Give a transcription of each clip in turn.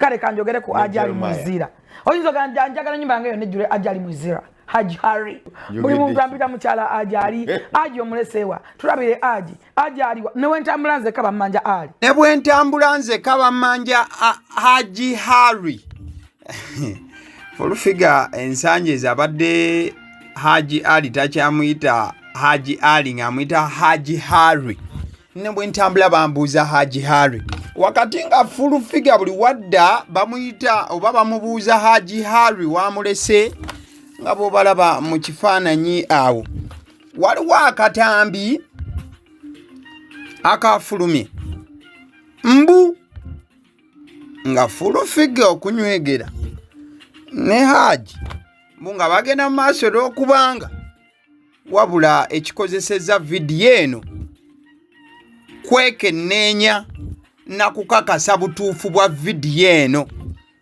Kale kanjogere ku Ne Ajali Jeremiah. Muzira. Oyinza ogamba njagala nyumba yange yonna ejjule Ajali Muzira. Haji Harry. Buli muntu ampita mukyala Ajali. Aji omuleseewa. Tulabire Aji. Aji aliwa. Ne bwe ntambula nzekka bammanja Ali. Ne bwe ntambula nzekka bammanja Haji Harry. Full Figure ensangi ezo abadde Haji Ali takyamuyita Haji Ali, ng'amuyita Haji Harry. Ne bwe ntambula bambuuza Haji Harry, wakati nga Full Figure buli wadda bamuyita oba bamubuuza Haji Harry wamulese, nga bw'obalaba mu kifaananyi awo. Waliwo akatambi akafulumye mbu nga Full Figure okunywegera ne Haji, mbu nga bagenda mu maaso olw'okubanga wabula ekikozesezza vidiyo eno kwekenneenya na kukakasa butuufu bwa vidiyo eno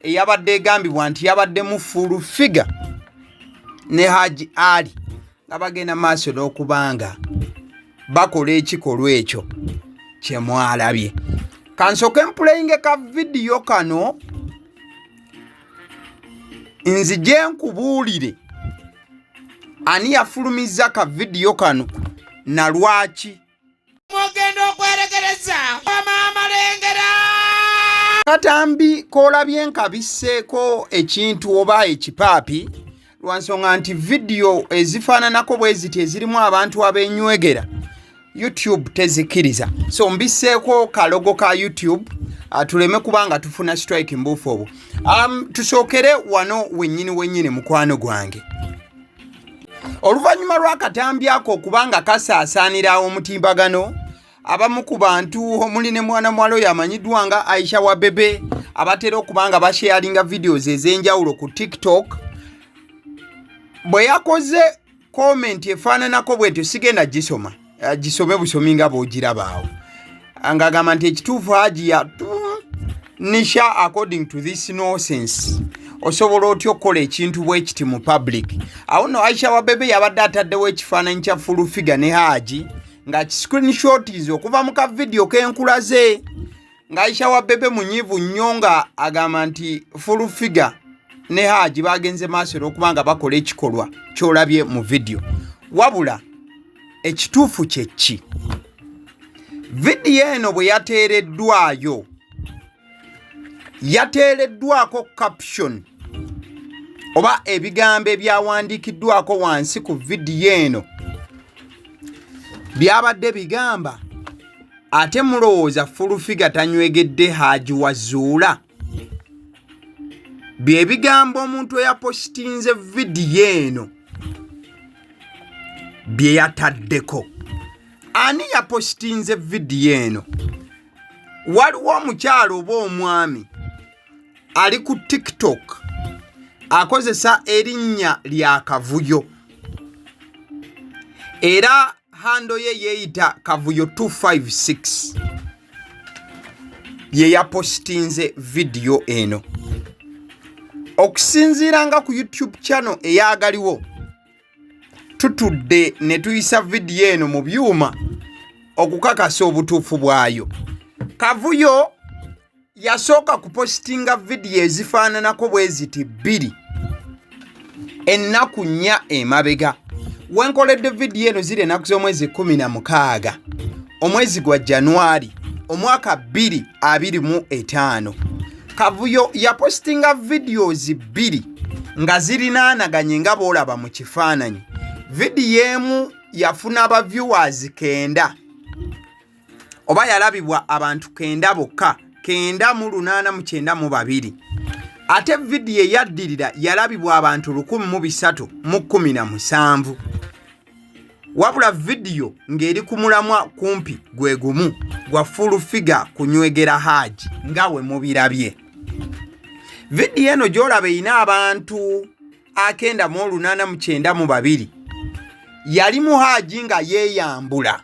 eyabadde egambibwa nti yabaddemu Full Figure ne Haji Ali nga bagenda maaso n'okubanga bakola ekikolwa ekyo kye mwalabye. Kansooke mpuleyinge ka vidiyo kano, nzije nkubuulire ani yafulumizza ka vidiyo kano na lwaki. Mugenda okweregereza amamalengera. Katambi k'olabye nkabisseeko ekintu oba ekipaapi lwa nsonga nti vidiyo ezifaananako bwe ziti ezirimu abantu abenywegera YouTube tezikiriza, so mbisseeko kalogo ka YouTube tuleme kuba nga tufuna strike mbuufu obwo. Tusookere wano wennyini wennyini, mukwano gwange. Oluvannyuma lw'akatambi ako okuba nga kasaasaanira omutimbagano, abamu ku bantu omuli ne mwana muwala oyo amanyiddwa nga Aisha wa Bebe, abatera okuba nga basharinga videos ez'enjawulo ku TikTok, bwe yakoze comment efaananako bwetyo. Sigenda gisoma, gisome busomi nga bw'ogirabaawo, ng'agamba nti ekituufu Haji ya nisha, according to this nonsense, osobola otya okukola ekintu bwe kiti mu public? Awo nno Aisha wa Bebe yabadde ataddewo ekifaananyi kya Full Figure ne Haji nga screenshots okuva mu ka vidiyo kenkulaze, nga Aisha wa Bebe munyiivu nnyo nga agamba nti Full Figure ne Haji bagenze maaso olw'okuba nga bakola ekikolwa ky'olabye mu vidiyo. Wabula ekituufu kye ki? Vidiyo eno bwe yateereddwayo, yateereddwako caption oba ebigambo ebyawandiikiddwako wansi ku vidiyo eno byabadde bigamba, "Ate mulowooza Full Figure tanywegedde Haji Wazuula?" Bye bigambo omuntu eyapositinze vidiyo eno bye yataddeko. Ani yapositinze vidiyo eno? Waliwo omukyalo oba omwami ali ku TikTok akozesa erinnya lya Kavuyo, era handle ye yeeyita Kavuyo 256, ye yapositinze vidiyo eno. Okusinziira nga ku YouTube channel eyagaliwo, tutudde ne tuyisa vidiyo eno mu byuma okukakasa obutuufu bwayo. Kavuyo yasooka kupositinga vidiyo ezifaananako bwe ziti bbiri ennaku 4 emabega. Wenkoledde vidiyo eno ziri ennaku z'omwezi 16, omwezi gwa Januari, omwaka 2025. Kavuyo yapositinga videos bbiri nga zirinaanaganye nga bw'olaba mu kifaananyi. Vidiyo emu yafuna aba viewers 90, oba yalabibwa abantu 90 bokka, 90892. Ate vidiyo eyaddirira yalabibwa abantu 1317. Wabula vidiyo ng'eri ku mulamwa kumpi gwe gumu gwa Full Figure kunywegera Haji nga we mubirabye. Vidiyo eno gy'olaba erina abantu 90892 yalimu Haji nga yeeyambula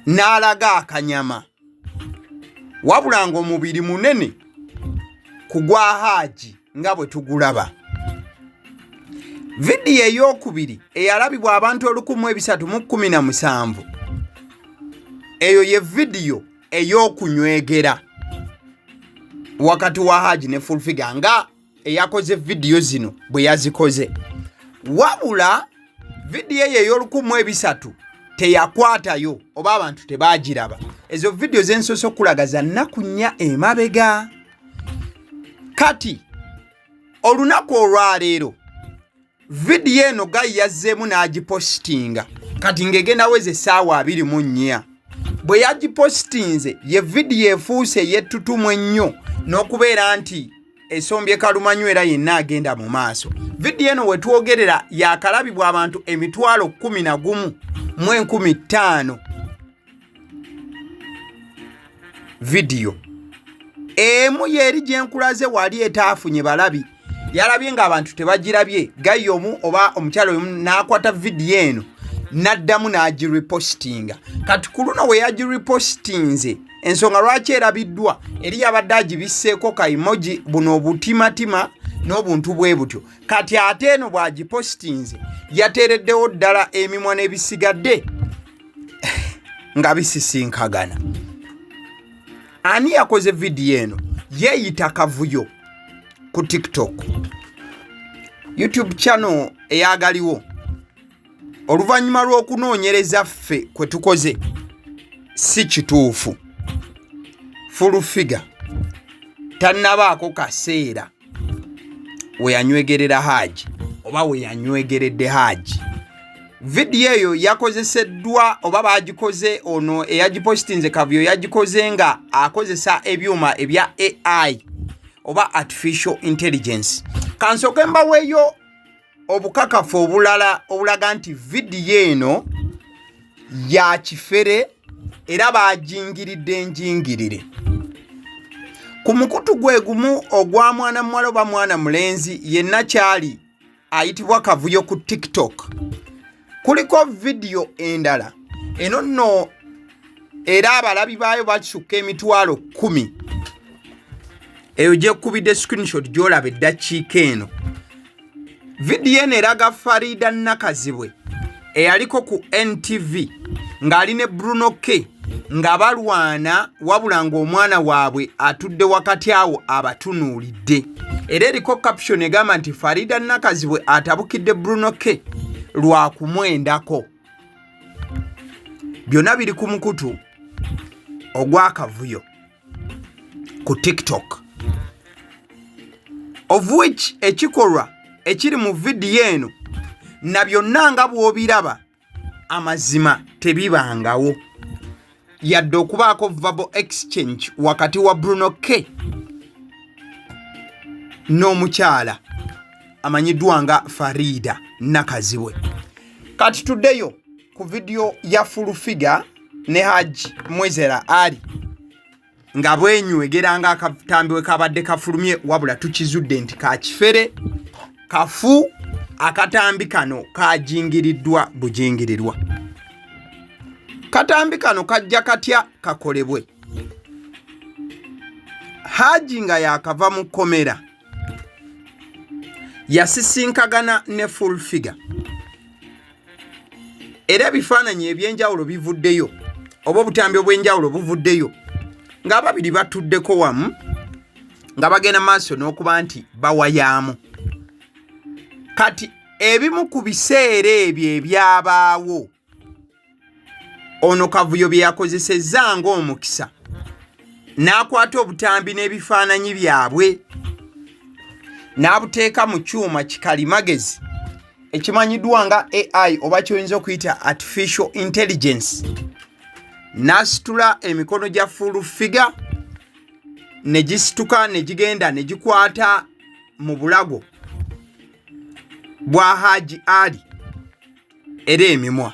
n'alaga akanyama, wabula ng'omubiri munene ku gwa Haji nga bwe tugulaba. Vidiyo ey'okubiri eyalabibwa abantu 1317, eyo ye vidiyo ey'okunywegera. wakati wa Haji ne Full Figure nga eyakoze vidiyo zino bwe yazikoze. Wabula vidiyo eyo ey'olukumu ebisatu teyakwatayo oba abantu tebaagiraba. Ezo vidiyo zensoose okulaga za nnaku nnya emabega. Kati olunaku olwaleero vidiyo eno gayi yazzeemu n'agipositinga kati ng'egenda weza essaawa 24. Bwe yagipositinze ye vidiyo efuuse ey'ettutumu ennyo n'okubeera nti esombye kalumanyu era yenna agenda mu maaso. Vidiyo eno wetwogerera yakalabibwa abantu 11,500. Vidiyo emu yeeri gye nkulaze wali etaafunye balabi, yalabye ng'abantu tebagirabye. Gayi omu oba omukyalo omu n'akwata vidiyo eno n'addamu n'agiripositinga. Kati ku luno we yagiripositinze, ensonga lwaki erabiddwa eri yabadde agibisseeko ka emoji buno obutimatima n'obuntu bwe butyo. Kati ate eno bw'agipositinze yateereddewo ddala emimwa n'ebisigadde nga bisisinkagana. Ani yakoze vidiyo eno? Yeeyita Kavuyo ku TikTok, YouTube channel eyagaliwo. Oluvannyuma lw'okunoonyereza ffe kwe tukoze, si kituufu. Full Figure tannabaako kaseera we yanywegerera Haji oba we yanywegeredde Haji. Vidiyo eyo yakozeseddwa oba baagikoze, ono eyagipositinze Kavuyo yagikoze nga akozesa ebyuma ebya AI oba artificial intelligence. Kansooke mbaweeyo obukakafu obulala obulaga nti vidiyo eno ya kifere era baajingiridde enjingirire. Ku mukutu gwe gumu ogwa mwana muwala oba mwana mulenzi yenna kyali ayitibwa Kavuyo ku TikTok, kuliko vidiyo endala eno nno era abalabi baayo bakisukka 10,000. Eyo gyekubidde screenshot gy'olaba eddakiika eno. Vidiyo eno eraga Farida Nakazibwe eyaliko ku NTV ng'ali ne Bruno K nga balwana, wabula ng'omwana waabwe atudde wakati awo abatunuulidde. Era eriko caption egamba nti Farida Nakazibwe atabukidde Bruno K lwa kumwendako. Byonna biri ku mukutu ogw'Akavuyo ku TikTok, of which ekikolwa ekiri mu vidiyo eno na byonna nga bw'obiraba amazima tebibangawo yadde okubaako verbal exchange wakati wa Bruno K n'omukyala amanyiddwa nga Farida Nakazibwe. Kati tuddeyo ku vidiyo ya Full Figure ne Hajj Mwezera Ali nga bwenywegera nga akatambi we kabadde kafulumye, wabula tukizudde nti kakifere kafu. Akatambi kano kajingiriddwa bujingirirwa. Katambi kano kajja katya kakolebwe? Haji nga yakava mu kkomera yasisinkagana ne Full Figure, era ebifaananyi ebyenjawulo bivuddeyo oba obutambi obw'enjawulo buvuddeyo ng'ababiri batuddeko wamu nga bagenda maaso n'okuba nti bawayaamu. Kati ebimu ku biseera ebyo ebyabaawo, ono Kavuyo bye yakozesezza ng'omukisa n'akwata obutambi n'ebifaananyi byabwe n'abuteeka mu kyuma kikalimagezi ekimanyiddwa nga AI oba kyoyinza okuyita artificial intelligence, n'asitula emikono gya Full Figure ne gisituka ne gigenda ne gikwata mu bulago bwa Haji Ali, era emimwa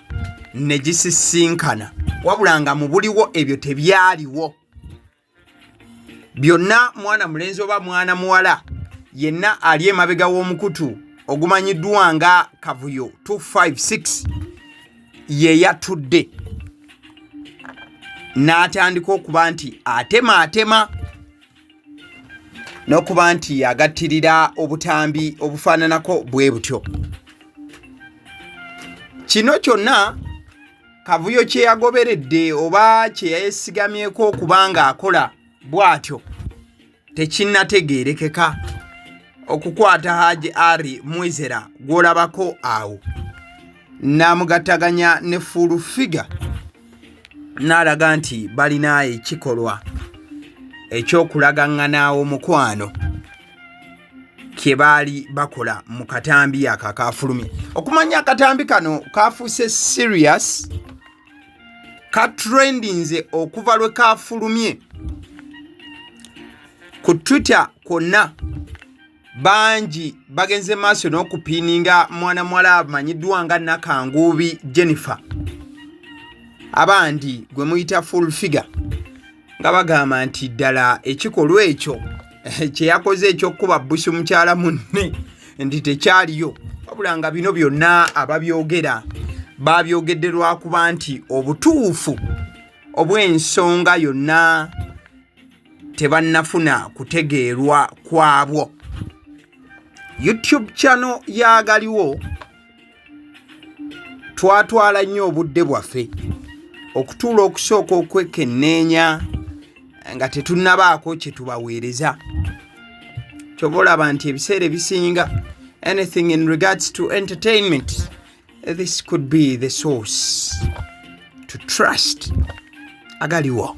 ne gisisinkana, wabula nga mu buliwo ebyo tebyaliwo. Byonna mwana mulenzi oba mwana muwala yenna ali emabega w'omukutu ogumanyiddwa nga Kavuyo 256 ye yatudde n'atandika okuba nti atema atema n'okuba nti agattirira obutambi obufaananako bwe butyo. Kino kyonna Kavuyo kye yagoberedde oba kye yayesigamyeko okuba ng'akola bw'atyo. Tekinnategeerekeka okukwata Haji Ari Mwizera gw'olabako awo n'amugattaganya ne Full Figure n'alaga nti balina ekikolwa ekyokulagaŋŋana omukwano kye baali bakola mu katambi ako akaafulumye. Okumanya akatambi kano kafuuse serious, ka trendinze okuva lwe kafulumye ku Twitter kwonna. Bangi bagenze maaso n'okupiininga mwana muwala amanyiddwa nga Nakanguubi Jennifer, abandi gwe muyita Full Figure, nga bagamba nti ddala ekikolwa ekyo kye yakoze eky'okukuba bbusu mukyala munne nti tekyaliyo. Wabula nga bino byonna ababyogera babyogedde lwakuba nti obutuufu obw'ensonga yonna tebannafuna kutegeerwa kwabwo. YouTube channel yagaliwo twatwala nnyo obudde bwaffe okutuula okusooka okwekenneenya nga tetunnabaako kye tubaweereza. Kyova olaba nti ebiseera ebisinga, anything in regards to entertainment, this could be the source to trust. Agaliwo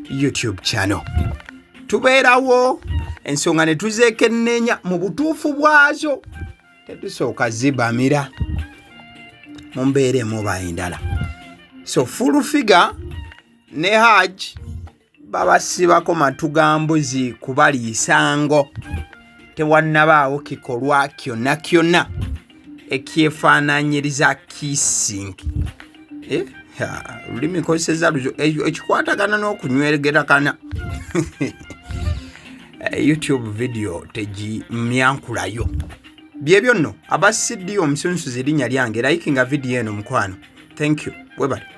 YouTube channel, tubeerawo ensonga ne tuzeekenneenya mu butuufu bwazo, tetusooka zibamira mu mbeera emu oba endala. So Full Figure ne Haj babasibako matu ga mbuzi kubaliisango, tewannabaawo kikolwa kyonna kyonna ekyefaananyiriza kissing. Eh, olulimi nkozeseza luzo ekikwatagana n'okunywegerakana. YouTube video tegimyankulayo. Byebyo nno. Aba CD omusunsuzi, erinnya lyange. Likinga video eno, mukwano. Thank you, webale.